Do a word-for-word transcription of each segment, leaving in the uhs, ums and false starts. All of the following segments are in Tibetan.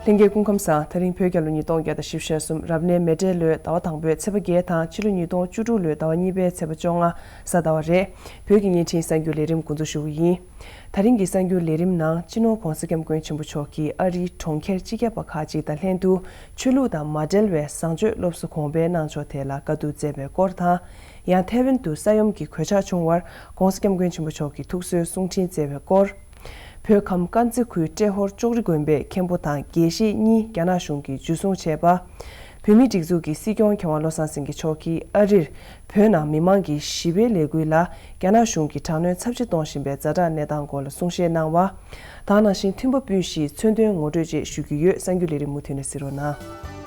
ལྷན་རྒྱས་སྐུ་ཁམས་བཟང་། ད་རིང་བོད་རྒྱལ་ལོ་ཉིས་སྟོང་བརྒྱ་དང་བཞི་བཅུ་ཞེ་གསུམ་རབ་གནས་མེ་སྤྲེལ་ལོའི་ཟླ་བ་དང་པོའི་ཚེས་པ་བརྒྱད་དང་ཕྱི་ལོ་ཉིས་སྟོང་བཅུ་དྲུག་ལོའི་ཟླ་བ་གཉིས་པའི་ཚེས་པ་བཅོ་ལྔ་གཟའ་ཟླ་བ་རེད། བོད་ཀྱི་བརྙན་འཕྲིན་གསར་འགྱུར་ལས་རིམ་འགོ་འཛུགས་ཞུ་གི་ཡིན། ད་རིང་གི་གསར་འགྱུར་ལས་རིམ་ནང་སྤྱི་ནོར་༧གོང་ས་༧སྐྱབས་མགོན་ཆེན་པོ་མཆོག་གིས་ཨ་རིའི་གྲོང་ཁྱེར་སྤྱི་ཁྱབ་པ་ཁག་ཅིག་དང་ལྷན་དུ་ཆོས་ལུགས་དང་མ་འབྲེལ་བའི་བཟང་སྤྱོད་སློབ་གསོ་གོང་འཕེལ་གནང་ཕྱོགས་ཐད་ལ་བཀའ་བསྡུར་མཛད་པའི་སྐོར་དང་། ཡང་ཐའེ་ཝན་དུ་ས་ཡོམ་གྱི་གོད་ཆག་བྱུང་བར་༧གོང་ས་༧སྐྱབས་མགོན་ཆེན་པོ་མཆོག་གིས་ཐུགས་གསོའི་གསུང་འཕྲིན་བསྩལ་བའི་སྐོར། བོད་ཁམས་དཀར་མཛེས་ཁུལ་ཏྲེ་ཧོར་ལྕོག་རི་དགོན་པའི་མཁན་པོ་དང་དགེ་བཤེས་གཉིས་རྒྱ་ནག་གཞུང་གིས་འཇུ་བཟུང་བྱས་པ། བོད་མིའི་སྒྲིག་འཛུགས་ཀྱི་སྲིད་སྐྱོང་མཁས་དབང་བློ་བཟང་སེང་གེ་མཆོག་གིས་ཨ་རིར་བོད་ནང་མི་མང་གི་ཞི་བའི་ལས་འགུལ་ལ་རྒྱ་ནག་གཞུང་གིས་དྲག་གནོན་ཚབས་ཆེ་གཏོང་བཞིན་པའི་ཛ་དྲག་གནས་སྟངས་སྐོར་ལ་གསུང་བཤད་གནང་བ། ད་ག་ནང་བཞིན་མཐུན་པ་སྤུན་བཞིའི་མཚོན་དོན་ངོ་སྤྲོད་བཅས་ཞུ་རྒྱུ་ཡོད། གསར་འགྱུར་ལས་རིམ་མུ་མཐུད་ནས་གཟིགས་རོགས་གནང་།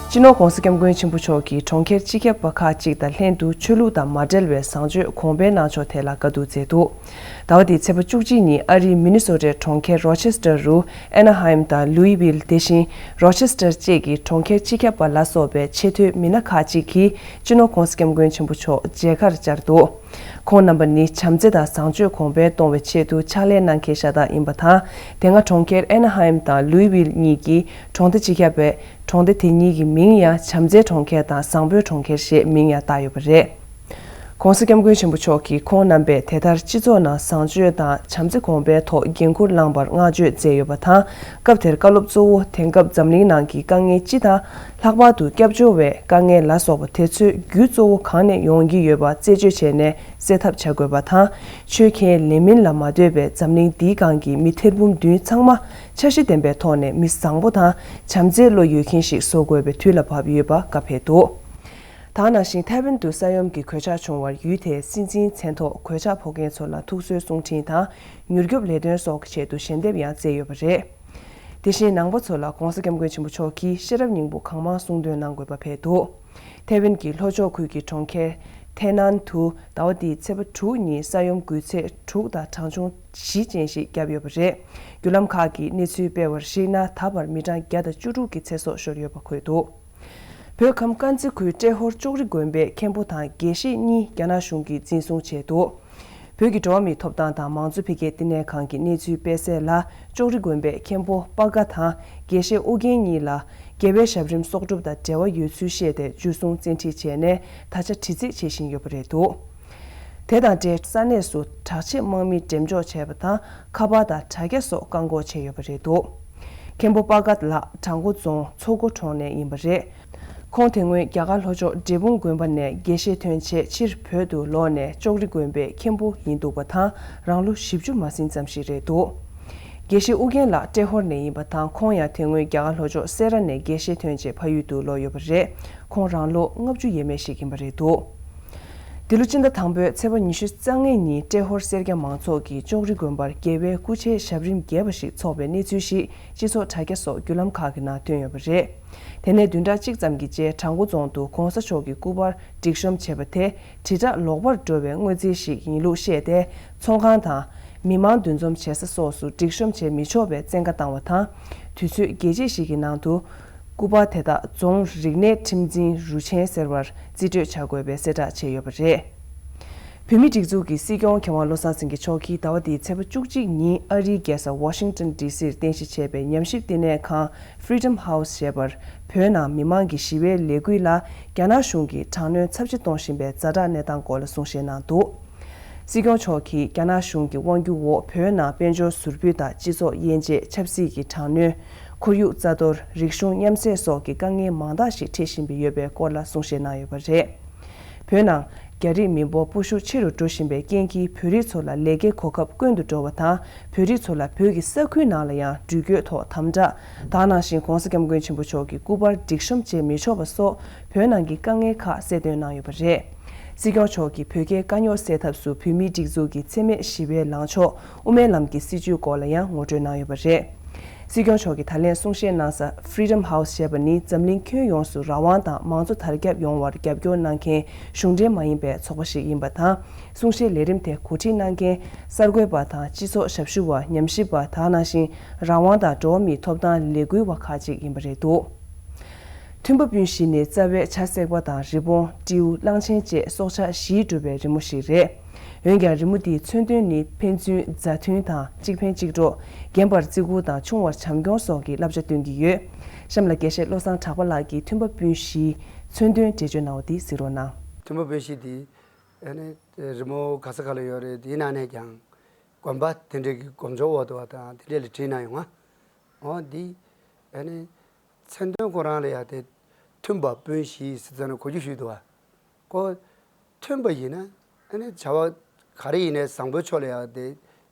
སྤྱི་ནོར་༧གོང་ས་༧སྐྱབས་མགོན་ཆེན་པོ་མཆོག་གིས་གྲོང་ཁྱེར་སྤྱི་ཁྱབ་པ་ཁག་ཅིག་དང་ལྷན་དུ་ཆོས་ལུགས་དང་མ་འབྲེལ་བའི་བཟང་སྤྱོད་གོང་འཕེལ་གནང་ཕྱོགས་ཐད་ལ་བཀའ་བསྡུར་མཛད་འདུག་ཟླ་བ་འདིའི་ཚེས་པ་བཅུ་གཅིག་ཉིན་ཨ་རིའི་མི་ནི་སོ་ཊའི་གྲོང་ཁྱེར་རོ་ཆེ་སི་ཊར་རུ་ཨེ་ན་ཧའེམ་དང་ལུའི་ཝིལ། དེ་བཞིན་རོ་ཆེ་སི་ཊར་བཅས་ཀྱི་གྲོང་ཁྱེར་སྤྱི་ཁྱབ་པ་ལ་སོགས་པའི་ཆེས་མཐོའི་མི་སྣ་ཁག་ཅིག་གིས་སྤྱི་ནོར་༧གོང་ས་༧སྐྱབས་མགོན་ཆེན་པོ་མཆོག་མཇལ་ཁར་བཅར་འདུག་ཁོང་རྣམ་པ་ནི་བྱམས་བརྩེ་དང་བཟང་སྤྱོད་གོང་འཕེལ་གཏོང་བའི་ཆེད་དུ་ཕྱག་ལས་གནང་མཁན་ཤ་སྟག་ཡིན་པ་དང་། དེ་སྔ་གྲོང་ཁྱེར་ཨེ་ན་ཧའེམ་དང་ལུའི་ཝིལ་གཉིས་ཀྱི་གྲོང་སྡེ་སྤྱི་ཁྱབ་པས་གྲོང་སྡེ་དེ་གཉིས་ཀྱི་མིང་ཡང་བྱམས་བརྩེའི་གྲོང་ཁྱེར་དང་བཟང་པོའི་གྲོང་ཁྱེར་ཞེས་མིང་ཡང་བཏགས་ཡོད་པ་རེད། ༧གོང་ས་༧སྐྱབས་མགོན་ཆེན་པོ་མཆོག་གིས་ཁོང་རྣམ་པས་དེ་ལྟར་སྤྱི་ཚོགས་ནང་བཟང་སྤྱོད་དང་བྱམས་བརྩེ་གོང་འཕེལ་ཐོག་འགན་འཁུར་བླངས་པར་བསྔགས་བརྗོད་མཛད་ཡོད་པ་དང་། སྐབས་དེར་བཀའ་སློབ་གཙོ་བོ་དེང་སྐབས་འཛམ་གླིང་ནང་གི་དཀའ་ངལ་སྤྱི་དང་། ལྷག་པར་དུ་སྐྱབས་བཅོལ་བའི་དཀའ་ངལ་ལ་སོགས་པ་དེ་ཚོའི་རྒྱུ་གཙོ་བོ་གང་ནས་ཡོང་གི་ཡོད་པ་རྩད་གཅོད་བྱས་ནས་སེལ་ཐབས་བྱ་དགོས་པ་དང་། ཆོས་ཁས་ལེན་མིན་ལ་མ་ལྟོས་པའི་འཛམ་གླིང་འདིའི་སྒང་གི་མི་ཐེར་འབུམ་བདུན་ཚང་མ་འཆར་གཞི་ལྡན་པའི་ཐོག་ནས་མི་བཟང་པོ་དང་བྱམས་བརྩེའི་བློ་ཡོད་མཁན་ཞིག་བཟོ་དགོས་པའི་དུས་ལ་བབ་ཡོད་པ་བཀའ་ཕེབས་འདུག་ད་ག་ནང་བཞིན་ཐའེ་ཝན་དུ་ས་ཡོམ་གྱི་གོད་ཆག་བྱུང་བར་ཡུལ་དེའི་སྲིད་འཛིན་མཚན་ཐོག་གོད་ཆག་ཕོག་མཁན་ཚོ་ལ་ཐུགས་གསོའི་གསུང་འཕྲིན་དང་མྱུར་སྐྱོབ་ལས་དོན་སོགས་ཀྱི་ཆེད་དུ་ཞལ་འདེབས་ཡང་བསྩལ་ཡོད་པ་རེད། དེ་བཞིན་ནང་པ་ཚོ་ལ་༧གོང་ས་༧སྐྱབས་མགོན་ཆེན་པོ་མཆོག་གིས་ཤེས་རབ་སྙིང་པོ་གང་མང་གསུང་འདོན་གནང་དགོས་པ་ཕེབས་འདུག་ཐའེ་ཝན་གྱི་ལྷོ་ཕྱོགས་ཁུལ་གྱི་གྲོང་ཁྱེར་ཐེ་ནན་དུ་ཟླ་བ་འདིའི་ཚེས་པ་དྲུག་ཉིན་ས་ཡོམ་འགུལ་ཚད་དྲུག་དང་གྲངས་ཆུང་བཞི་ཅན་ཞིག་བརྒྱབ་ཡོད་པ་རེད། བརྒྱུད་ལམ་ཁག་གིས་གནས་ཚུལ་སྤེལ་བར་གཞིགས་ན། ད་བར་མི་གྲངས་བརྒྱ་དང་བཅུ་དྲུག་གི་ཚེ་སྲོག་ཤོར་ཡོད་པ་འཁོད་འདུག་བོད་ཁམས་དཀར་མཛེས་ཁུལ་ཏྲེ་ཧོར་ལྕོག་རི་དགོན་པའི་མཁན་པོ་དང་དགེ་བཤེས་གཉིས་རྒྱ་ནག་གཞུང་གིས་འཛིན་བཟུང་བྱས་འདུག་བོད་ཀྱི་འགྲོ་བ་མིའི་ཐོབ་ཐང་དང་མང་གཙོ་འཕེལ་རྒྱས་བསྟི་གནས་ཁང་གི་གནས་ཚུལ་སྤེལ་གསལ་ལ། ལྕོག་རི་དགོན་པའི་མཁན་པོ་པ་དགའ་དང་དགེ་བཤེས་ཨུ་རྒྱན་གཉིས་ལ་རྒྱལ་བའི་ཞབས་རིམ་གསོག་སྒྲུབ་དང་འབྲེལ་བ་ཡོད་ཚུལ་བཤད་དེ་འཇུ་བཟུང་བཙན་ཁྲིད་བྱས་ནས་ད་ཆ་དྲི་རྩད་བྱེད་བཞིན་ཡོད་པ་རེད་འདུག་དེ་དང་འབྲེལ་ས་གནས་སུ་དྲག་ཆས་དམག་མི་འགྲེམས་འཇོག་བྱས་པ་དང་། ཁ་པར་དང་དྲ་རྒྱ་སོགས་བཀག་འགོག་བྱས་ཡོད་པ་རེད་འདུག་མཁན་པོ་པ་དགའ་ལགས་བྲག་འགོ་རྫོང་མཚོ་སྒོ་གྲོང་ནས་ཡིན་པ་རེད། ཁོང་དེ་སྔོན་རྒྱ་གར་ལྷོ་ཕྱོགས་འབྲས་སྤུངས་དགོན་པ་ནས་དགེ་བཤེས་ཐོན་རྗེས་ཕྱིར་བོད་དུ་ལོག་ནས་ལྕོག་རི་དགོན་པའི་མཁན་པོ་ཡིན་འདུག་པ་དང་། རང་ལོ་བཞི་བཅུ་མ་ཟིན་ཙམ་ཞིག་རེད་འདུག་དགེ་བཤེས་ཨུ་རྒྱན་ལགས་ཏྲེ་ཧོར་ནས་ཡིན་པ་དང་། ཁོང་ཡང་དེ་སྔོན་རྒྱ་གར་ལྷོ་ཕྱོགས་སེ་ར་ནས་དགེ་བཤེས་ཐོན་རྗེས་ཕ་ཡུལ་དུ་ལོག་ཡོད་པ་རེད། ཁོང་རང་ལོ་ལྔ་བཅུ་ཡས་མས་ཤིག་ཡིན་པ་རེད་འདུག་འདི་ལོ་སྤྱི་ཟླ་དང་པོའི་ཚེས་པ་ཉི་ཤུ་རྩ་ལྔ་ཉིན་ཏྲེ་ཧོར་སེར་སྐྱ་མང་ཚོགས་ཀྱིས་ལྕོག་རི་དགོན་པར་རྒྱལ་བའི་སྐུ་ཕྱྭའི་ཞབས་རིམ་རྒྱས་པ་ཞིག་འཚོགས་པའི་གནས་ཚུལ་ཞིག་སྤྱི་ཚོགས་དྲ་རྒྱ་སོགས་བརྒྱུད་ལམ་ཁག་གི་ནང་བཏོན་ཡོད་པ་རེད། དེ་ནས་བདུན་ཕྲག་གཅིག་ཙམ་གྱི་རྗེས་བྲག་འགོ་རྫོང་དུ་༧གོང་ས་མཆོག་གི་སྐུ་པར་སྒྲིག་གཤོམ་བྱས་པ་དེ་དྲིལ་བསྒྲགས་ལོག་པར་འགྲོ་བའི་དངོས་རྫས་ཤིག་ཡིན་ལུགས་བཤད་དེ། ཚོང་ཁང་དང་མི་མང་འདུ་འཛོམས་བྱེད་ས་སོགས་སུ་སྒྲིག་གཤོམ་བྱེད་མི་ཆོག་པའི་བཙན་བཀའ་བཏང་བ་དང་། དུས་ཚོད་རྒྱས་བཤད་ཞིག་གི་ནང་དུ། སྐུ་པར་དེ་དག་རྫོང་རིག་གནས་ཁྲིམས་འཛིན་རུ་ཆེན་ཟེར་བར་རྩིས་སྤྲོད་བྱ་དགོས་པའི་གསལ་བསྒྲགས་བྱས་ཡོད་པ་རེད། བོད་མིའི་སྒྲིག་འཛུགས་ཀྱི་སྲིད་སྐྱོང་མཁས་དབང་བློ་བཟང་སེང་གེ་མཆོག་གིས་ཟླ་བ་འདིའི་ཚེས་པ་བཅུ་གཅིག་ཉིན་ཨ་རིའི་རྒྱལ་ས་ཝ་ཤིང་ཏོན་ཌི་སིར་རྟེན་གཞི་བྱས་པའི་ཉམས་ཞིབ་བསྟི་གནས་ཁང་Freedom House ཞེས་པར་བོད་ནང་མི་མང་གི་ཞི་བའི་ལས་འགུལ་ལ་རྒྱ་ནག་གཞུང་གིས་དྲག་གནོན་ཚབས་ཆེ་གཏོང་བཞིན་པའི་ཛ་དྲག་གནས་སྟངས་སྐོར་ལ་གསུང་བཤད་གནང་འདུག་སྲིད་སྐྱོང་མཆོག་གིས་རྒྱ་ནག་གཞུང་གི་དབང་སྒྱུར་འོག་བོད་ནང་དཔལ་འབྱོར་ཟུར་ཕུད་དང་སྤྱི་ཚོགས་དབྱེ་འབྱེད། ཆབ་སྲིད་ཀྱི་དྲག་གནོན། ཁོར་ཡུག་རྩ་གཏོར། རིག་གཞུང་མཉམ་བསྲེས་སོགས་ཀྱི་དཀའ་ངལ་མང་དག་ཞིག་འཕྲད་བཞིན་པའི་ཡོད་པའི་སྐོར་ལ་གསུང་བཤད་གནང་ཡོད་པ་རེད། བོད་ནང་རྒྱ་རིགས་མི་འབོར་སྤོ་ཤུགས་ཆེ་རུ་འགྲོ་བཞིན་པའི་རྐྱེན་གྱིས་བོད་རིགས་ཚོ་ལ་ལས་ཀའི་གོ་སྐབས་དཀོན་དུ་འགྲོ་བ་དང་། བོད་རིགས་ཚོ་ལ་བོད་ཀྱི་ས་ཁུལ་ནང་ལ་ཡང་འགྲུལ་སྐྱོད་ཐོག་དམ་དྲག་དང་། ནང་བཞིན་༧གོང་ས་༧སྐྱབས་མགོན་ཆེན་པོ་མཆོག་གི་སྐུ་པར་སྒྲིག་གཤོམ་བྱེད་མི་ཆོག་པ་སོགས་བོད་ནང་གི་དཀའ་ངལ་ཁག་གསལ་སྟོན་གནང་ཡོད་པ་རེད། སྲིད་སྐྱོང་མཆོག་གིས་བོད་རྒྱའི་དཀའ་རྙོག་སེལ་ཐབས་སུ་བོད་མིའི་སྒྲིག་འཛུགས་ཀྱི་འཚེ་མེད་ཞི་བའི་ལངས་ཕྱོགས་དབུ་མའི་ལམ་གྱི་སྲིད་བྱུས་སྐོར་ལ་ཡང་ངོ་སྤྲོད་གནང་ཡོད་པ་རེད། སྲིད་སྐྱོང་མཆོག་གིས་ད་ལན་གསུང་བཤད་གནང་ས་Freedom House ཞེས་པ་ནི་འཛམ་གླིང་ཁྱོན་ཡོངས་སུ་རང་དབང་དང་མང་གཙོ་དར་ཁྱབ་ཡོང་བར་རྒྱབ་སྐྱོར་གནང་མཁན་གཞུང་འབྲེལ་མ་ཡིན་པའི་ཚོགས་པ་ཞིག་ཡིན་པ་དང་། གསུང་བཤད་ལས་རིམ་དེ་གོ་སྒྲིག་གནང་མཁན་གསར་འགོད་པ་དང་སྤྱི་ཚོགས་ཞབས་ཞུ་བ། ཉམས་ཞིབ་པ་དང་། ནང་བཞིན་རང་དབང་དང་འགྲོ་བ་མིའི་ཐོབ་ཐང་ལས་འགུལ་བ་ཁག་ཅིག་ཡིན་པ་རེད་འདུག་མཐུན་པ་སྤུན་བཞི་ནི་རྩ་བའི་བྱ་སྲེག་པ་དང་རི་བོང་སྤྲེའུ་གླང་ཆེན་བཅས་སྲོག་ཆགས་བཞིས་གྲུབ་པའི་རི་མོ་ཞིག་རེད། འོན་ཀྱང་རི་མོ་འདིའི་མཚོན་དོན་ནི་ཕན་ཚུན་མཛའ་མཐུན་དང་གཅིག་ཕན་གཅིག་གྲོགས། རྒན་པར་བརྩི་བཀུར་དང་ཆུང་བར་བྱམས་སྐྱོང་སོགས་ཀྱི་བསླབ་བྱ་སྟོན་གྱི་ཡོད། གཤམ་ལ་དགེ་བཤེས་བློ་བཟང་གྲགས་པ་ལགས་ཀྱིས་མཐུན་པ་སྤུན་བཞིའི་མཚོན་དོན་འགྲེལ་བརྗོད་གནང་བ་འདི་གཟིགས་རོགས་གནང་། མཐུན་པ་སྤུན་བཞི་འདི་ཨ་ནི་རི་མོ་ག་ས་ག་ལ་ཡོད་རེད། དེའི་ནང་ནས་ཀྱང་དགོན་པ་དེ་འདྲའི་གི་སྒོམ་ཆོག་འོག་ཏུ་བ་དང་དེ་འདྲའི་ལ་བྲིས་གནང་ཡོང་ང་། འོ་འདི་ཨ་ནི་མཚན་དོན་ཁོ་རང་ལ་ཡང་དེ་མཐུན་པ་སྤུན་བཞི་ཟེར་ཙམ་ནས་གོ་རྒྱུ་ཞིག་འདུག་བ། ཁོ་མཐུན་པ་ཡིན་ན་ཨ་ནི་བྱ་བ་ག་རེ་ཡིན་ནའི་བཟང་པོའི་ཕྱོགས་ལ་ཡང་དེ་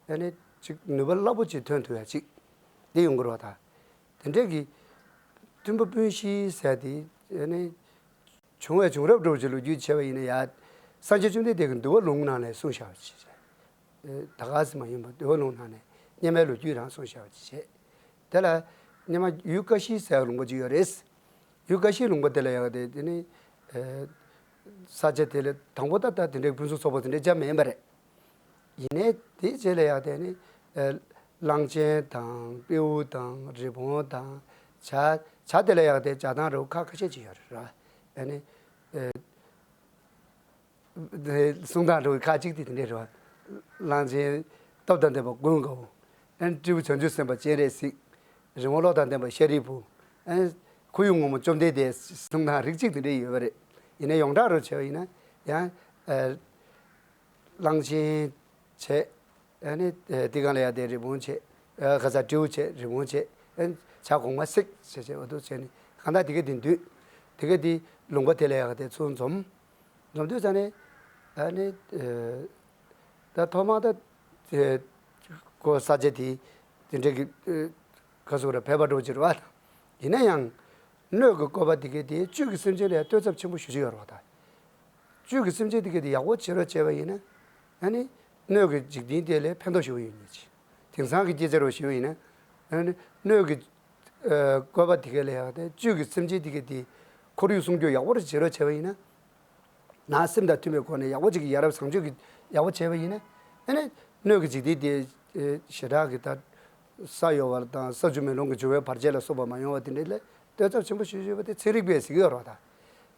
ཨ་ནི་ཅིག་ནུས་པ་རླབས་པོ་ཆེ་ཐོན་ཐུབ་ཡ་ཅིག་དེ་ཡོང་གི་རེད་བ། ད་དེ་འདྲས་ཀྱི་མཐུན་པ་སྤུན་བཞི་ཟེར་དེ་ཨ་ནི་བྱུང་བའི་བྱུང་རབས་འདྲ་བོ་ཅིག་ལོ་རྒྱུས་བྱས་པ་ཡིན་ན་ཡང་སངས་རྒྱས་བཅོམ་ལྡན་འདས་ཀྱིས་འདུལ་བ་ལུང་ནང་ནས་གསུངས་བཞག་པ་ཅིག་བྱས། ད་ག་སེ་མ་ཡིན་པ་འདུལ་བ་ལུང་ནང་ནས་སྙན་མའི་ལོ་རྒྱུས་རང་གསུངས་བཞག་པ་ཅིག་བྱས། དེ་ལ་སྔོན་མ་ཡུལ་ཀ་ཤི་ཟེར་ཡག་ལུང་པ་ཅིག་ཡོད་རེད། ཡུལ་ཀ་ཤིའི་ལུང་པ་དེ་ལ་ཡག་དེ་དེ་ནི་ས་ཆ་དེ་ལ་དང་པོ་ད་ལྟ་དེ་འདྲའི་ཕུན་སུམ་ཚོགས་པ་དེ་འདྲའི་རྒྱབ་མེད་པ་རེད། ཡིན་ནའི་དེའི་རྗེས་ལ་ཡག་དེ་ནི་གླང་ཆེན་དང་སྤྲེའུ་དང་རི་བོང་དང་བྱ་བྱ་དེ་ལ་ཡག་དེ་བྱ་དང་རི་བོ་ཁ་ཁ་ཤས་ཅིག་ཡོད་རེད་ར། ཨ་ནི། གསུང་སྟངས་འགྲོ་བའི་ཁ་ཅིག་དེ་དེ་འདྲས་རེད་བ། གླང་ཆེན་སྟོབས་དང་ལྡན་པ་ཀུན་དགའ་བོ། ཨན་སྤྲེའུ་བྱང་ཆུབ་སེམས་དཔའ་སྤྱན་རས་གཟིགས། རི་བོང་བློ་དང་ལྡན་པ་ཤཱ་རིའི་བུ། ཨན་ཁོར་ཡུག་ངོ་མ་བཅོམ་ལྡན་འདས་གསུང་སྟངས་རིགས་གཅིག་དེ་འདྲས་ཡོད་པ་རེད། ཡིན་ན་ཡོངས་གྲགས་རུ་བྱས་པ་ཡིན་ན་ཡང་། གླང་ཆེན་བྱས། ཨ་ནི་དེ་སྒང་ལ་ཡ་དེ་རི་བོང་བྱས། ཨ་ཁ་ས་སྤྲེའུ་བྱས་རི་བོང་བྱས། ཨ་བྱ་གོང་མ་བསྲེགས་བྱས་བྱས་འོ་དུ་བྱས་ནས་གང་ལྟར་དེ་ག་དེ་འདུས། དེ་ག་དེ་ལུང་པ་དེ་ལ་ཡ་དེ་ཚུར་འཛོམས། འཛོམས་དུས་ཙང་ནས་ཨ་ནི་ད་ཐོག་མར་ད་ཁོ་ས་ཆ་དེ་དེ་འདྲའི་གི་ག་སོ་ར་ཕལ་པ་འགྲོ་ཅི་ར་བ། ཡིན་ན་ཡང་སྣོད་ཀྱི་བཀོད་པ་དེ་ག་དེ་བཅུད་ཀྱི་སེམས་ཅན་ལ་ཡ་བསྟོད་ཚབས་ཆེན་པོ་ཞུ་ཅི་ཡོད་ར་བ་ད། བཅུད་ཀྱི་སེམས་ཅན་དེ་ག་དེ་ཡག་པོ་བྱེད་རོགས་བྱས་པ་ཡིན་ན། ཨ་ནི་སྣོད་ཀྱི་འཇིག་རྟེན་དེ་ལས་ཕན་ཐོགས་ཞེ་པོ་ཡོད་ངེས་ཀྱི། དེང་སང་གི་སྐད་ཆ་རོ་ཞེ་པོ་ཡིན་ན། ཨ་ནི་སྣོད་ཀྱི་བཀོད་པ་དེ་ག་ལ་ཡག་དེ་བཅུད་ཀྱི་སེམས་ཅན་དེ་ག་དེ་ཁོར་ཡུག་སྲུང་སྐྱོབ་ཡག་པོ་རེ་བྱེད་རོགས་བྱས་པ་ཡིན་ན། ནང་སེམས་དང་མཐུན་པའི་སྒོ་ནས་ཡག་པོ་ཅིག་གི་ཡ་རབས་བཟང་སྤྱོད་ཀྱི་ཡག་པོ་བྱས་པ་ཡིན་ན། ཨ་ནི་སྣོད་ཀྱི་འཇིག་རྟེན་དེ་ཞེ་དྲག་གི་ད་ས་གཡོ་བ་དང་ས་ཆུ་མེ་རླུང་གི་འབྱུང་བའི་བར་ཆད་ལ་སོགས་པ་མ་ཡོང་བ་དེ་འདྲ་ལ་བསྟོད་ཚབས་ཆེན་པོ་ཞུ་ཞུ་བ་དེ་ཚན་རིག་པས་གཟིགས་ཡོད་རོགས་ད།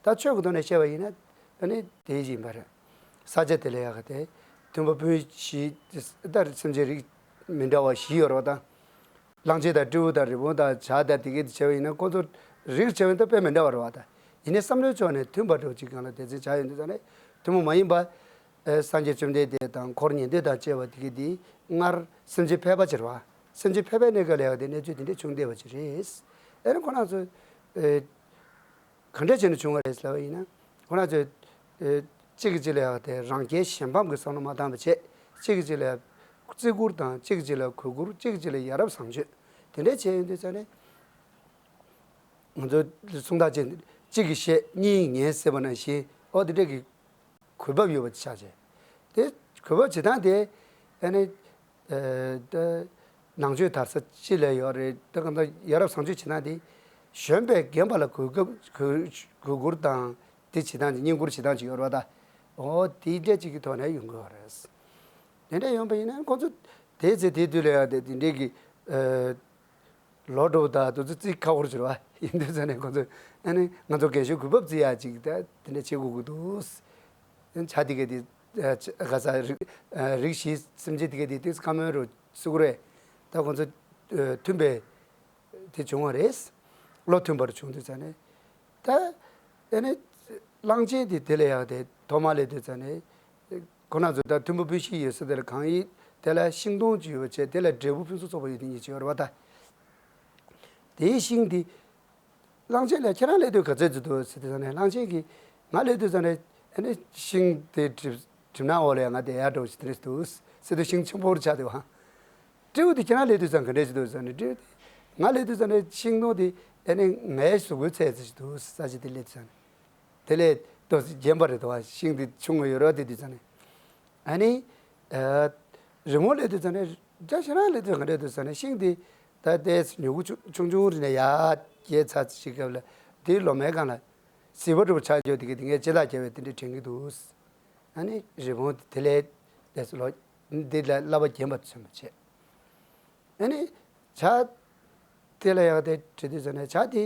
ད་ཆོས་ཀྱི་ཐོག་ནས་བཤད་པ་ཡིན་ན་ཨ་ནི་དེ་ཡིན་པ་རེད། ས་ཆ་དེ་ལ་ཡག་ག་དེ་མཐུན་པ་སྤུན་བཞི་ད་སེམས་ཅན་རིགས་མི་འདྲ་བ་བཞི་ཡོད་རོགས་ད། གླང་ཆེན་དང་སྤྲེའུ་དང་རི་བོང་དང་བྱ་དང་དེ་གའི་དེ་བྱས་པ་ཡིན་ན་ཁོ་ཚོ་རིགས་བྱས་པ་ཡིན་ན་དཔེ་མི་འདྲ་བ་རེད་བ་ད། ཡིན་ནའི་བསམ་བློའི་ཕྱོགས་ནས་མཐུན་པ་འདྲ་བོ་ཅིག་སྒང་ལ་སྡེ་ཚན་བྱ་ཡོད་འདུག་ཙང་ནས་མཐུན་པོ་མ་ཡིན་པ། ཨེ་སངས་རྒྱས་བཅོམ་ལྡན་འདས་དང་འཁོར་ཉན་ཐོས་དང་བཅས་པ་དེ་གའི་དེ་སྔར་སེམས་ཅན་ཕལ་པ་ཅིག་རེད་བ། སེམས་ཅན་ཕལ་པའི་གནས་སྐབས་ལ་ཡག་དེ་གནས་ཚུལ་དེ་འདྲ་བྱུང་བསྡད་པ་ཅིག་རེད། ཨེ་ནི་ཁོ་རང་ཚོ་ཨེ། ག་འདྲ་བྱས་ནས་བྱུང་བ་རེད་ཟེར་བ་ཡིན་ན། ཁོ་རང་ཚོས་ཨེ་གཅིག་གིས་གཅིག་ལ་ཡག་དེ་རང་རྒྱལ་གཞན་ཕམ་གྱི་བསམ་བློ་མ་བཏང་བ་བྱས། གཅིག་གིས་གཅིག་ལ་བརྩི་བཀུར་དང་གཅིག་གིས་གཅིག་ལ་གུས་བཀུར་གཅིག་གིས་གཅིག་ལ་ཡ་རབས་བཟང་སྤྱོད་དེ་འདྲ་བྱས་ཡོང་དུས་ཙང་ནས། ང་ཚོ་གསུང་སྟངས་ཅན་གཅིག་གིས་བཤད་གཉིས་ཉན་ཟེར་བ་ནང་བཞིན་འོ་དེ་འདྲ་གི་གུས་བབ་ཡོད་པ་ཆགས་བྱས། དེ་གུས་བབ་བྱེད་སྟངས་དེ་ཨ་ནི། ཨེ་ད་ནང་ཆོས་དར་ས་ཅི་ལས་ཡོད་རེད། ད་གང་ལྟར་ཡ་རབས་བཟང་སྤྱོད་བྱེད་སྟངས་དེ་གཞོན་པས་རྒན་པ་ལ་གུས་སྐབས་གུས་གུས་བཀུར་དང་དེ་བྱེད་སྟངས་ཀྱི་བསྙེན་བཀུར་བྱེད་སྟངས་ཅིག་ཡོད་རེད་བ་ད། འོ་དེ་འདྲ་ཅིག་གི་ཐོག་ནས་ཡོང་གི་ཡོད་རེད། དེ་འདྲ་ཡོང་པ་ཡིན་ན་ཁོང་ཚོ་དེ་ཚེ་དེ་དུས་ལ་ཡང་དེ་དེ་འདྲའི་གི་ཨེ། ལོ་འགྲོ་བ་དང་དུ་ཚོད་རྩིས་ཁག་པོར་གྱུར་བ་ཡིན་དུས་ཙང་ནས་ཁོང་ཚོས་ཨ་ནི་ང་ཚོ་རྒན་གཞོན་གུས་བབ་བརྩི་ཡག་ཅིག་ད་དེ་འདྲ་བྱེད་དགོས་ཀྱི་འདུག་བྱ་དེ་ག་དེ་ག་ས་རིགས་རིགས་བཞིའི་སེམས་ཅན་དེ་ག་དེ་དུས་ཁ་མོན་རུ་སུ་གུ་རེ་ད་ཁོང་ཚོ་མཐུན་པའི་དེ་བྱུང་བ་རེད། བློ་མཐུན་པར་བྱུང་དུས་ཙང་ནས། ད་ཨེ་ནི་གླང་ཆེན་དེ་དེ་ལ་ཡག་དེ་ཐོག་མ་ལས་དུས་ཙང་ནས་ཁོ་ན་ཚོ་ད་མཐུན་པོ་སྤུན་བཞི་ཡོད་ས་དེ་ལ་གང་ཡིན་དེ་ལ་ཤིང་སྡོང་ཅིག་ཡོད་པ་བྱས་དེ་ལ་འབྲས་བུ་ཕུན་སུམ་ཚོགས་པ་ཡོད་དེ་ཉིད་ཅིག་ཡོད་རེད་བ་ད། དེའི་ཤིང་དེ་གླང་ཆེན་ལ་ཁྱེད་རང་སླེབས་དུས་ག་ཚོད་ཅིག་འདུག་ཟེར་དུས་ཙང་ནས་གླང་ཆེན་གྱིས་ང་སླེབས་དུས་ཙང་ནས་ཨེ་ནི་ཤིང་དེ་གྲིབ་གྲིབ་ནག་འོག་ལ་ཡང་ང་བསྡད་ཡག་འགྲོ་ཞིག་དེ་འདྲ་འདུག་ཟེར་དུས་ཤིང་ཆེན་པོ་རུ་ཆགས་འདུག་ཨང་། སྤྲེའུ་དེ་ཁྱེད་རང་སླེབས་དུས་ཙང་ག་འདྲས་ཅིག་འདུག་ཟེར་ནས་སྤྲེའུ་དེ་ང་སླེབས་དུས་ཙང་ནས་ཤིང་སྡོང་དེ་ཨེ་ནི་ངའི་གཟུགས་པོའི་ཚད་ཅིག་འདུག་ས་ཆ་དེ་སླེབས་དུས་ཙང་ནས་དེ་ལས་ཏོག་ཙམ་རྒྱན་པ་རེད་དོ། ཤིང་དེ་ཆུང་ངུ་ཡོད་རོགས་དེ་དུས་ཙང་ནས་ཨ་ནི་རི་མོ་སླེབས་དུས་ཙང་ནས་རྒྱ་ཁྱེད་རང་སླེབས་དུས་ག་འདྲས་འདུག་ཟེར་ནས་ཤིང་དེ་ད་ལྟའི་མྱུ་གུ་ཆུང་ཆུང་ཆུང་རེད་ནས་ཡར་རྒྱས་ཚར་ཅིག་སྐབས་ལ་དེའི་ལོ་མའི་སྒང་ལ་སིལ་བ་འདྲ་པོ་ཆགས་ཡོད་དེ་གི་དེ་ངས་ལྕེ་ལག་རྒྱབ་པའི་དེ་འདྲས་དྲན་གི་འདུག་ཨ་ནི་རི་བོང་དེ་ལས་དེ་ལ་བསླབ་པ་རྒྱན་པ་མཚོན་པ་བྱས། ཨ་ནི་བྱ་དེ་ལ་ཡག་དེ་བྲིས་དུས་ཙང་ནས་བྱ་དེ་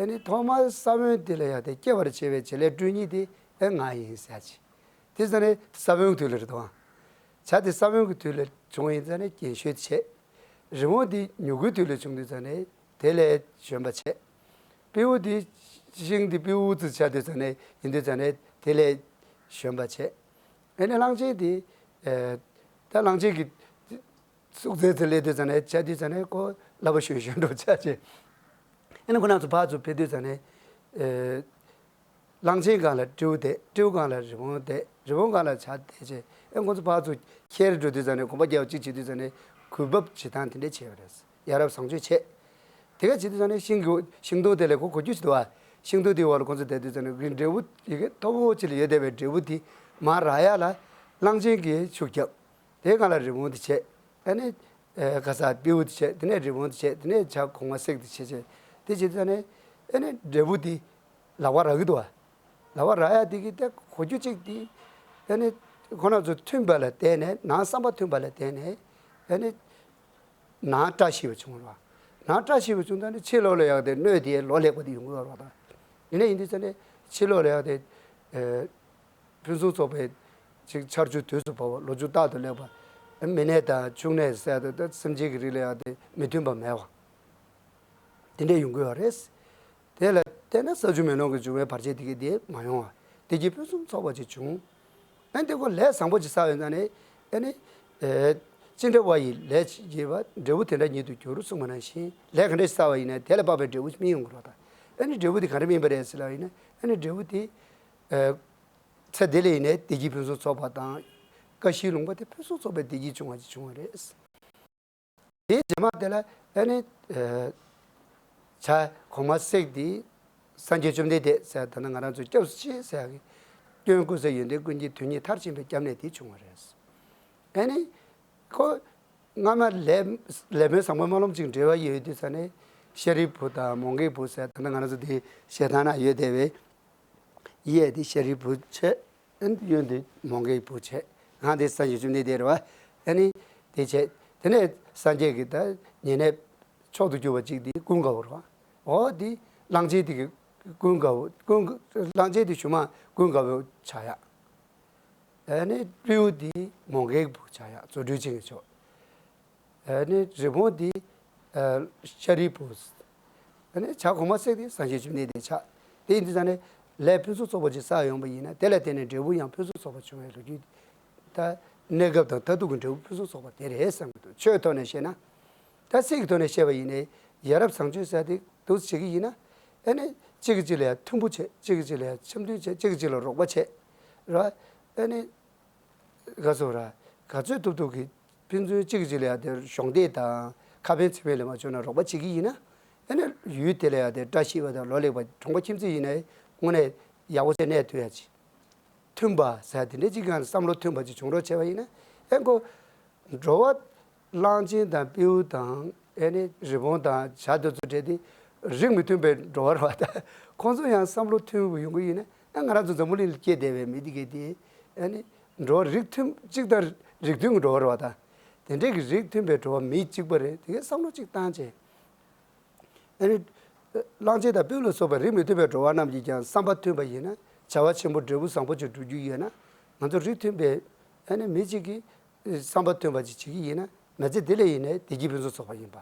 ཨ་ནི་ཐོག་མར་ས་བོན་དེ་ལ་ཡག་དེ་སྐྱེ་བར་བྱེད་པའི་བྱེད་ལས་སྤྲུལ་ཉིད་དེ་ཨེ་ང་ཡིན་ཟེར་ཅིག་དེ་ཙང་ནས་ས་བོན་དུས་ལ་རེད་དོ། བྱ་དེ་ས་བོན་གྱི་དུས་ལ་བྱུང་བ་ཡིན་ཙང་ནས་རྒྱན་ཤོས་དེ་བྱས། རི་བོང་དེ་མྱུ་གུའི་དུས་ལ་བྱུང་དུས་ཙང་ནས་དེ་ལས་གཞོན་པ་བྱས། སྤྲེའུ་དེ་ཤིང་དེ་སྤྲེའུ་ཙི་ཆགས་དུས་ཙང་ནས་ཡིན་དུས་ཙང་ནས་དེ་ལས་གཞོན་པ་བྱས། ཨ་ནི་གླང་ཆེན་དེ་ཨ་ད་གླང་ཆེན་གྱི་སྲོག་རྩའི་ཚེ་སླེབས་དུས་ཙང་ནས་བྱ་དུས་ཙང་ནས་ཁོ་ལབ་པ་ཞོད་ཞོད་འགྲོ་ཆགས་བྱས། ཨ་ནི་ཁོ་རང་ཚོ་ཕར་ཚུར་ཕེབས་དུས་ཙང་ནས་ཨ། གླང་ཆེན་སྒང་ལ་སྤྲེའུ་བསྡད། སྤྲེའུ་སྒང་ལ་རི་བོང་བསྡད། རི་བོང་སྒང་ལ་བྱ་བསྡད་བྱས། ཨེ་ཁོང་ཚོ་ཕར་ཚུར་འཁྱེར་འགྲོ་དུས་ཙང་ནས་གོམ་པ་རྒྱག་གཅིག་བྱེད་དུས་ཙང་ནས་གུས་བབས་བྱེད་སྟངས་དེ་འདྲས་བྱས་པ་རེད། ཡ་རབས་བཟང་སྤྱོད་བྱས། དེ་ག་བྱེད་དུས་ཙང་ནས་ཤིང་གི་ཤིང་སྡོང་དེ་ལ་ཁོ་གོ་རྒྱུ་ཞིག་འདུག་བ། ཤིང་སྡོང་དེའི་འོག་ལ་ཁོང་ཚོ་བསྡད་དུས་ཙང་ནས་གི་འབྲས་བུ་ཡི་གེ་མཐོ་པོ་ཅིག་ལ་ཡོད་བསྡད་པའི་འབྲས་བུ་དེ་མར་རག་ཡ་ལ་གླང་ཆེན་གྱིས་ཤུགས་བརྒྱབ། དེའི་སྒང་ལ་རི་བོང་དེ་བྱས། ཨ་ནི་ཨེ་ག་ས་སྤྲེའུ་དེ་བྱས། དེ་ནས་རི་བོང་དེ་བྱས། དེ་ནས་བྱ་གོང་མ་སྲེག་དེ་བྱས་བྱས། དེ་བྱེད་དུས་ཙང་ནས་ཨ་ནི་འབྲས་བུ་དེ་ལག་པ་རག་གི་འདུག་བ། ལག་པ་རག་ཡ་དེ་གི་དེ་གོ་རྒྱུ་གཅིག་དེ་ཨ་ནི་ཁོ་རང་ཚོ་མཐུན་པ་ལ་བརྟེན་ནས། ནང་བསམ་པ་མཐུན་པ་ལ་བརྟེན་ནས་ཨ་ནི་ནང་བཀྲ་ཤིས་པ་བྱུང་བ་རེད་བ། ནང་བཀྲ་ཤིས་པ་བྱུང་ཙང་ནི་ཕྱི་ལོགས་ལ་ཡག་དེ་གནོད་དེ་ལོ་ལེགས་པ་དེ་ཡོང་གི་ཡོད་རེད་བ། ད་ཡིན་ན་ཡིན་དུས་ཙང་ནས་ཕྱི་ལོགས་ལ་ཡག་དེ་ཨ་ཕུན་སུམ་ཚོགས་པའི་ཅིག་ཆར་ཆུ་དུས་སུ་བབས་པ། ལོ་ཕྱུགས་རྟག་ཏུ་ལེགས་པ། མི་ནད་དང་ཕྱུགས་ནད་ཟེར་ཡ་དེ་ད་སེམས་ཅན་གྱི་རིགས་ལ་ཡག་དེ་མི་མཐུན་པ་མེད་པ། དེ་འདྲས་ཡོང་གི་ཡོད་རེད། དེ་ལ་བརྟེན་ནས་ས་ཆུ་མེ་རླུང་གི་འབྱུང་བའི་བར་ཆད་དེ་གའི་དེ་མ་ཡོང་བ། བདེ་སྐྱིད་ཕུན་སུམ་ཚོགས་པ་ཅིག་བྱུང་། ཨ་ནི་དེ་ཁོ་ལས་བཟང་པོ་ཅིག་བསགས་པའི་ནང་ནས་ཨ་ནི་ཨེ་ཅི་འདྲ་བ་ཡི་ལས་བྱེད་པ་འབྲས་བུ་དེ་འདྲ་ཉིད་དུ་འགྱུར་གསུངས་པ་ནང་བཞིན། ལས་ག་འདྲ་ཞིག་བསགས་པ་ཡིན་ན་དེ་ལ་དཔག་པའི་འབྲས་བུ་སྨིན་ཡོང་གི་རེད་བ། ད་ཨ་ནི་འབྲས་བུ་དེ་ག་འདྲ་སྨིན་པ་རེད་ཟེར་ལབ་པ་ཡིན་ན། ཨ་ནི་འབྲས་བུ་དེ་ཨེ་ཚེ་འདི་ལ་ཡིན་ནའི་བདེ་སྐྱིད་ཕུན་སུམ་ཚོགས་པ་དང་། ཀ་ཤིའི་ལུང་པ་དེ་ཕུན་སུམ་ཚོགས་པའི་བདེ་སྐྱིད་བྱུང་བ་ཅིག་བྱུང་བ་རེད། དེའི་རྗེས་མ་དེ་ལ་ཨ་ནི་ཨ་བྱ་གོང་མ་སྲེག་དེ་སངས་རྒྱས་བཅོམ་ལྡན་འདས་ཟེར། ད་ནི་ང་རང་ཚོ་སྐྱབས་སུ་མཆི་ཟེར་ཡག་གི་སྐྱོན་ཀུན་ཟད་ཡོན་ཏན་ཀུན་གྱི་དོན་གཉིས་མཐར་ཕྱིན་པའི་སྐྱབས་གནས་དེ་བྱུང་བ་རེད། ཨ་ནི་ཁོ་སྔ་མ་ལས་ལས་སྨོན་བཟང་པོ་སྨོན་ལམ་ཅིག་འབྲེལ་བ་ཡོད་དུས་ཙང་ནས་ཤཱ་རིའི་བུ་དང་མོའུ་འགལ་བུ་ཟེར། ད་ནི་ང་རང་ཚོ་དེ་ཞལ་ཐང་ན་ཡོད་བསྡད་པའི། གཡས་དེ་ཤཱ་རིའི་བུ་བྱས། ཨ་ནི་གཡོན་དེ་མོའུ་འགལ་བུ་བྱས། གང་དེ་སངས་རྒྱས་བཅོམ་ལྡན་འདས་རེད་བ། ཨ་ནི་དེ་བྱས། དེ་ནས་སངས་རྒྱས་ཀྱིས་ད་ཉེ་གནས་མཆོག་ཏུ་གྱུར་པ་ཅིག་དེ་ཀུན་དགའ་བོ་རེད་བ། འོ་དེ་གླང་ཆེན་དེ་གི་ཀུན་དགའ་བོ། ཀུན་གླང་ཆེན་དེ་གཞུག་མ་ཀུན་དགའ་བོ་ཆགས་ཡག་ཨ་ནི་སྤྲེའུ་དེ་མོའུ་འགལ་བུ་ཆགས་ཡག་རྫུ་འཕྲུལ་ཅན་གྱི་མཆོག་ཨ་ནི་རི་བོང་དེ་ཨ་ཤཱ་རིའི་བུ། ཨ་ནི་བྱ་གོང་མ་སྲེག་དེ་སངས་རྒྱས་བཅོམ་ལྡན་འདས་ཆགས། དེ་ཡིན་དུས་ཙང་ནས་ལས་ཕུན་སུམ་ཚོགས་པ་ཅིག་བསགས་ཡོང་པ་ཡིན་ན། དེ་ལ་བརྟེན་ནས་འབྲས་བུ་ཡང་ཕུན་སུམ་ཚོགས་པ་བྱུང་བའི་ལོ་རྒྱུས། ད་གནས་སྐབས་དང་མཐར་ཐུག་གི་འབྲས་བུ་ཕུན་སུམ་ཚོགས་པ་དེ་རེད་བསམ་གྱི་འདུག་ཆོས་ཐོག་ནས་བཤད་ན། ད་ཚིག་གི་ཐོག་ནས་བཤད་པ་ཡིན་ནའི་ཡ་རབས་བཟང་སྤྱོད་ཟེར་དེ་འདུག་བྱེད་ཀྱི་ཡིན་ན། ཨ་ནི་གཅིག་གིས་གཅིག་ལ་ཡང་མཐུན་པོ་བྱེད། གཅིག་གིས་གཅིག་ལ་ཡང་འཆམ་མཐུན་བྱེད། གཅིག་གིས་གཅིག་ལ་རོགས་པ་བྱེད་ར། ཨ་ནི་ག་ཟེར་ར། ག་ཚོད་ཐུབ་ཐུབ་ཀྱིས་ཕན་ཚུན་གཅིག་གིས་གཅིག་ལ་ཡང་དེ་གཞོགས་འདེགས་དང་ཁ་ཕན་ཚིག་ཕན་ལ་མ་བྱུང་ན་རོགས་པ་བྱེད་ཀྱི་ཡིན་ན། ཨ་ནི་ཡུལ་དེ་ལ་ཡང་དེ་བཀྲ་ཤིས་པ་དང་ལོ་ལེགས་པ། གྲོང་པ་ཁྱིམ་མཚེས་ཡིན་ནའི་དངོས་གནས་ཡག་པོ་བྱས་གནས་ཐུབ་ཡ་ཅིག་མཐུན་པ་ཟེར་དེ་འདྲའི་ཅིག་གང་བསམ་བློ་མཐུན་པ་ཅིག་བྱུང་རོགས་བྱས་པ་ཡིན་ན། ཨེ་ཁོ་འགྲོ་བ་གླང་ཆེན་དང་སྤྲེའུ་དང་། ཨེ་ནི་རི་བོང་དང་བྱ་དེ་ཚོ་འདྲ་དེ་རིགས་མི་མཐུན་པའི་འགྲོ་བ་རེད་བ། ད་ཁོང་ཚོ་ཡང་བསམ་བློ་མཐུན་པོ་ཡོང་གི་ཡིན་ན། ཨ་ང་རང་ཚོ་འཛམ་བུ་གླིང་ལ་སྐྱེས་བསྡད་པའི་མི་དེ་གས་དེ་ཨེ་ནི་འགྲོ་བ་རིགས་མཐུན་གཅིག་དང་རིགས་མཐུན་གྱི་འགྲོ་བ་རེད་བ། ད་དེ་འདྲའི་གི་རིགས་མཐུན་པའི་འགྲོ་བ་མི་གཅིག་པ་རེད། དེ་གས་བསམ་བློ་གཅིག་བཏང་བྱས། ཨ་ནི་གླང་ཆེན་དང་སྤྲེའུ་ལ་སོགས་པའི་རིགས་མི་མཐུན་པའི་འགྲོ་བ་རྣམས་ཀྱིས་ཀྱང་བསམ་པ་མཐུན་པ་ཡིན་ན། བྱ་བ་ཆེན་པོ་འབྲས་བུ་བཟང་པོ་ཅིག་འགྲུབ་རྒྱུ་ཡོད་ན། ང་ཚོ་རིགས་མཐུན་པའི་ཨ་ནི་མི་གཅིག་གིས་བསམ་པ་མཐུན་པ་ཅིག་བྱེད་ཀྱི་ཡིན་ན། མི་ཚེ་འདི་ལ་ཡིན་ནའི་བདེ་སྐྱིད་ཕུན་སུམ་ཚོགས་པ་ཡིན་པ།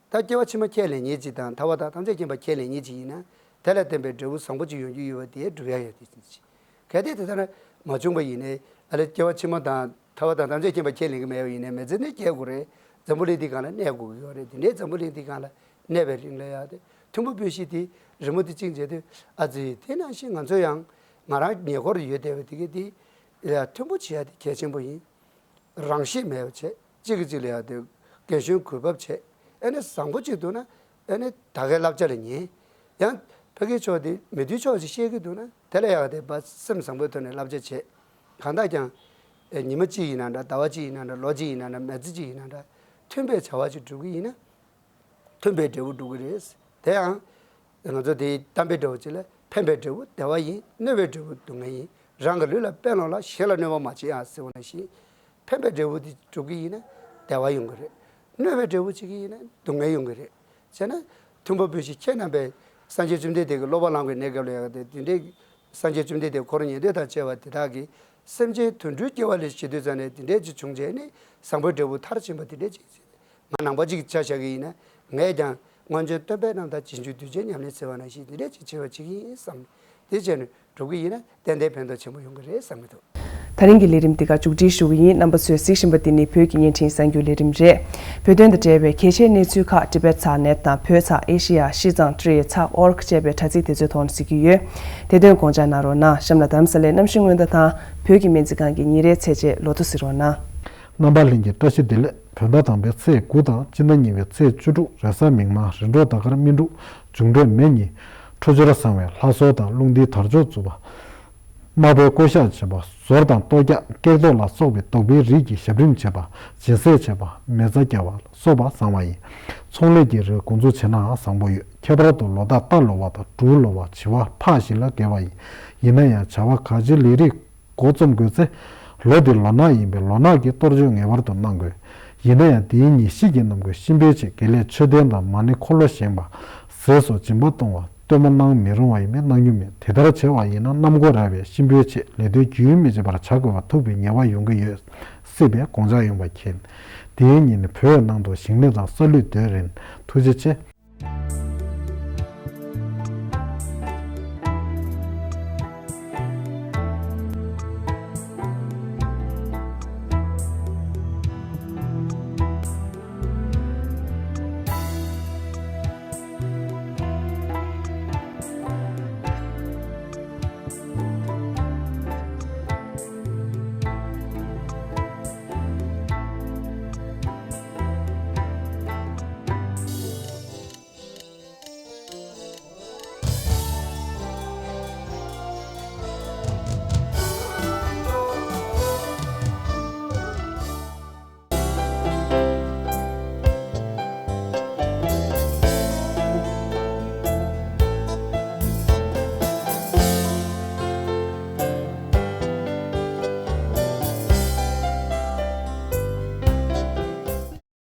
ད་སྐྱེ་བ་ཕྱི་མ་ཁས་ལེན་མཁན་ཅིག་དང་ཐར་པ་དང་ཐམས་ཅད་མཁྱེན་པ་ཁས་ལེན་མཁན་ཅིག་ཡིན་ན། དེ་ལ་བརྟེན་པའི་འབྲས་བུ་བཟང་པོ་ཅིག་ཡོང་རྒྱུ་ཡོད་པ་དེ་སྒྲུབ་ཡ་ཡོད་དེ་ཅིག་གལ་ཏེ་དེ་ལྟར་མ་བྱུང་བ་ཡིན་ནའི། ཨ་ལས་སྐྱེ་བ་ཕྱི་མ་དང་ཐར་པ་དང་ཐམས་ཅད་མཁྱེན་པ་ཁས་ལེན་གྱི་མེད་པ་ཡིན་ནའི། མི་ཚེ་ནི་སྐྱེལ་དགོས་རེད། འཛམ་བུ་གླིང་འདི་སྒང་ལ་གནས་དགོས་ཀྱི་ཡོད་རེད། དེ་འདྲའི་འཛམ་བུ་གླིང་འདི་སྒང་ལ་གནས་པའི་རིང་ལ་ཡང་དེ་མཐུན་པོ་སྤུན་བཞི་དེ་རི་མོ་དེ་བཅིངས་བྱས་དུས། ཨ་ཙི། དེ་ནང་བཞིན་ང་ཚོ་ཡང་ང་རང་ཉེ་འཁོར་ཡོད་བསྡད་པ་དེ་གས་དེ་ལ་མཐུན་པོ་བྱེད་ཡ་དེ་གལ་ཆེན་པོ་ཡིན། རང་ཤེད་མེད་པ་བྱས། གཅིག་གིས་གཅིག་ལ་ཡང་དེ་རྒན་གཞོན་གུས་བབ་བྱས། ཨ་ནི་བཟང་པོ་གཅིག་འདུག་ན། ཨ་ནི་ད་གའི་བསླབ་བྱ་ལ་ཉན། ཡང་ཕ་གིའི་ཕྱོགས་དེ་མི་མཐུན་ཕྱོགས་ཅིག་བཤད་ཀྱི་འདུག་ན། དེ་ལ་ཡང་དེ་བ་སེམས་བཟང་པོའི་ཐོག་ནས་བསླབ་བྱ་བྱས། གང་ལྟར་ཀྱང་ཨེ་ཉི་མ་གཅིག་ཡིན་ན་འདྲ། ཟླ་བ་གཅིག་ཡིན་ན་འདྲ། ལོ་གཅིག་ཡིན་ན་འདྲ། མི་ཚེ་གཅིག་ཡིན་ན་འདྲ། མཐུན་པའི་བྱ་བ་ཅིག་སྒྲུབ་ཀྱི་ཡིན་ན། མཐུན་པའི་འབྲས་བུ་སྒྲུབ་ཀྱི་རེད། དེ་ཡང་ང་ཚོ་དེའི་གཏམ་དཔེ་འདྲ་བོ་ཅིག་ལ། ཕན་པའི་འབྲས་བུ་བདེ་བ་ཡིན། གནོད་པའི་འབྲས་བུ་སྡུག་བསྔལ་ཡིན། རང་གི་ལུས་ལ་དཔེ་ལོངས་ལ། གཞན་ལ་གནོད་པ་མ་བྱེད་ཨ་ཟེར་བ་ནང་བཞིན། ཕན་པའི་འབྲས་བུ་དེ་སྒྲུབ་ཀྱི་ཡིན་ན་བདེ་བ་ཡོང་གི་རེད། གནོད་པའི་འབྲས་བུ་བྱེད་ཀྱི་ཡིན་ན་སྡུག་བསྔལ་ཡོང་གི་རེད། བྱས་ན་མཐུན་པ་སྤུན་བཞི་ཁྱེད་རྣམ་པས་སངས་རྒྱས་བཅོམ་ལྡན་འདས་ཀྱི་སློབ་པ་བླངས་པའི་གནས་སྐབས་ལ་ཡང་དེ་དེ་འདྲའི་སངས་རྒྱས་བཅོམ་ལྡན་འདས་འཁོར་ཉན་ཐོས་དང་བཅས་པ་དེ་དག་གིས་ སེམས་ཅན་དུད་འགྲོའི་སྐྱེ་བ་ལེན་བྱེད་དུས་ཙམ་ནས་དེ་འདྲས་ཅིག་བྱུང་རྗེས་ནས་བཟང་པོའི་འབྲས་བུ་མཐར་ཕྱིན་པ་དེ་འདྲས་ཅིག་ང་ནང་པ་ཅིག་ཆ་བཞག་གི་ཡིན་ན། ངས་ཀྱང་སྔོན་བྱོན་སྟོན་པའི་རྣམ་ཐར་རྗེས་འཇུག་གདུལ་བྱའི་ཉམས་ལེན་ཟེར་བ་ནང་བཞིན་དེ་འདྲས་ཅིག་བྱེད་པ་བྱེད་ཀྱི་ཡིན་བསམ། དེ་བྱས་ནས་སྒྲུབ་ཀྱི་ཡིན་ན་ཏན་ཏན་ཕན་ཐོགས་ཆེན་པོ་ཡོང་གི་རེད་བསམ་གྱི་འདུག་ད་རིང་གི་ལས་རིམ་འདི་ག་མཇུག་སྒྲིལ་ཞུ་གི་ཡིན། རྣམ་པ་ཚོས་གཟིགས་བཞིན་པ་འདི་ནི་བོད་ཀྱི་བརྙན་འཕྲིན་གསར་འགྱུར་ལས་རིམ་རེད། བོད་དོན་དང་འབྲེལ་བའི་གལ་ཆེའི་གནས་ཚུལ་ཁག་Tibet ཚགས་net དང་བོད་ཚགས་Asia ཤིས་ཙང་ཊི་རི་ཚགས་org ཅེས་པའི་དྲ་ཚིགས་དེ་ཚོའི་ཐོག་ནས་གཟིགས་ཀྱི་ཡོད། དེ་དོན་དགོངས་འཇགས་གནང་རོགས་གནང་། གཤམ་ལ་དྷ་རམ་ས་ལའི་གནམ་གཤིས་སྔོན་བརྡ་དང་བོད་ཀྱི་སྨན་རྩིས་ཁང་གི་ཉིན་རེའི་ཚད་ཆེན་ལོ་ཐོ་གཟིགས་རོགས་གནང་། རྣམ་པ་ལྷན་རྒྱས་བཀྲ་ཤིས་བདེ་ལེགས། བོད་ཟླ་དང་པོའི་ཚེས་དགུ་དང་སྤྱི་ཟླ་གཉིས་པའི་ཚེས་བཅུ་དྲུག་རེས་གཟའ་མིག་དམར། རིམ་གྲོ་ཟླ་སྐར་སྨིན་དྲུག་འབྱུང་འཕྲོད་མེ་གཉིས། འཕྲོད་སྦྱོར་བཟང་བའི་ལྷ་གསོལ་དང་རླུང་རྟའི་དར་ལྕོག་འཛུགས་པ། དམར་པོའི་བསྐོ་གཞག་བྱེད་པ། ཟོར་དང་ལྟོ་རྒྱག་སྐེག་ཏོ་ལ་སོགས་པའི་ལྡོག་པའི་རིགས་ཀྱི་ཞབས་རིམ་བྱེད་པ། སྦྱིན་སྲེག་བྱེད་པ། མེ་བཙའ་རྒྱག་པ་ལ་སོགས་པ་བཟང་བ་ཡིན། ཚོང་ལས་ཀྱི་རིགས་འགོ་འཛུགས་བྱེད་ནའང་བཟང་པོ་ཡོད། ཁྱད་པར་དུ་ལོ་རྟགས་རྟ་ལོ་བ་དང་འབྲུག་ལོ་བ་བྱི་བ་ཕག་བཞི་ལ་དགེ་བ་ཡིན། ཡིན་ན་ཡང་བྱ་བ་ག་ཅི་ལས་རིགས་འགོ་རྩོམ་དགོས་ཚེ། ལོ་འདི་ལོ་ནག་ཡིན་པས་ལོ་ནག་གི་གཏོར་བཅོས་ངེས་པར་དུ་གནང་དགོས། ཡིན་ན་ཡང་དེའི་ཉིན་བཤད་ཀྱི་རྣམ་ཀུན་གཤིན་པོའི་ཆེད་དགེ་ལེགས་མཆོད་རྟེན་དང་མ་ཎི་འཁོར་ལོ་བཞེངས་པ། ཟས་སུ་སྦྱིན་པ་གཏོང་བ། སྟོན་མོ་གནང་མི་རུང་བ་ཡིན་པས་གནང་རྒྱུ་མེད། དེ་ལྟར་བྱས་པ་ཡིན་ན་གནམ་སྒོ་ར་བས་གཤིན་པོའི་ཆེད་ལས་དོན་རྒྱུན་མི་ཆད་པར་བྱ་དགོས་པ་ཐུག་པའི་ངེས་པ་ཡོང་གི་ཡོད་སྲིད་པས་དགོངས་འཇགས་ཡོང་བ་མཁྱེན། དེའི་ཉིན་ནི་བོད་ནང་དུ་ཞིང་ལས་དང་ས་ལུད་སྡོད་རན། ཐུགས་རྗེ་ཆེ།